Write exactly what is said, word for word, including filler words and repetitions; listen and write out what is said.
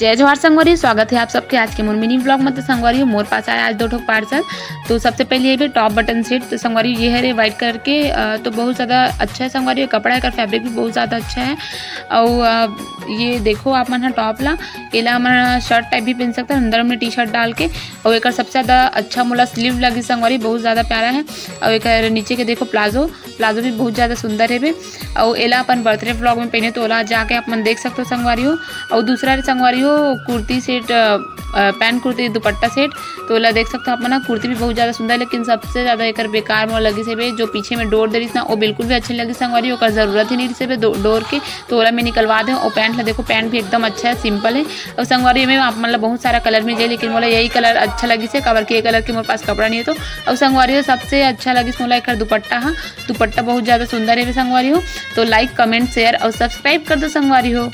जय जोहार संगवारी, स्वागत है आप सबके आज के मोर मिनी ब्लॉग में। तो संगवारी, मोर पास आया आज दो ठो पार्सल। तो सबसे पहले ये भी टॉप बटन सेट। तो संगवारी, ये है रे व्हाइट कलर के, अ, तो बहुत ज़्यादा अच्छा है संगवारी, कपड़ा एकर फैब्रिक भी बहुत ज़्यादा अच्छा है। और अ, ये देखो आप मन ह टॉप ला, एला हमन शर्ट टाइप भी पहन सकते हैं, अंदर हमने टी शर्ट डाल के। और एकर सबसे ज़्यादा अच्छा मोला स्लीव लगी संगवारी, बहुत ज़्यादा प्यारा है। और एकर नीचे के देखो प्लाजो, प्लाजो भी बहुत ज़्यादा सुंदर है बे। और एला अपन बर्थडे व्लॉग में पहने तो ओला जाके आप मन देख सकते हो संगवारी हो। और दूसरा रे संगवारी हो, कुर्ती सेट, अ, अ, पैंट कुर्ती दुपट्टा सेट, तो ओला देख सकते हो आप मन। कुर्ती भी बहुत ज़्यादा सुंदर, लेकिन सबसे ज़्यादा एकर बेकार मोला लगी से बे, जो पीछे में डोर दे रही ना, वो बिल्कुल भी अच्छे लगी संगवारी, ओकर ज़रूरत ही नहीं रही से बे डो-, डोर के, तो ओला मैं निकलवा दे। और पैंट ला देखो, पैंट भी एकदम अच्छा है, सिंपल है। और संगवारी में आप मन ला बहुत सारा कलर मिल जाए, लेकिन मोला यही कलर अच्छा लगी से, काबर कि ये कलर के मोर पास कपड़ा नहीं है। तो और संगवारी हो, सबसे अच्छा लगी मोला एकर दुपट्टा हा, दुपट्टा बहुत ज़्यादा सुंदर है बे संगवारी हो। तो लाइक, कमेंट, शेयर और सब्सक्राइब कर दो संगवारी हो।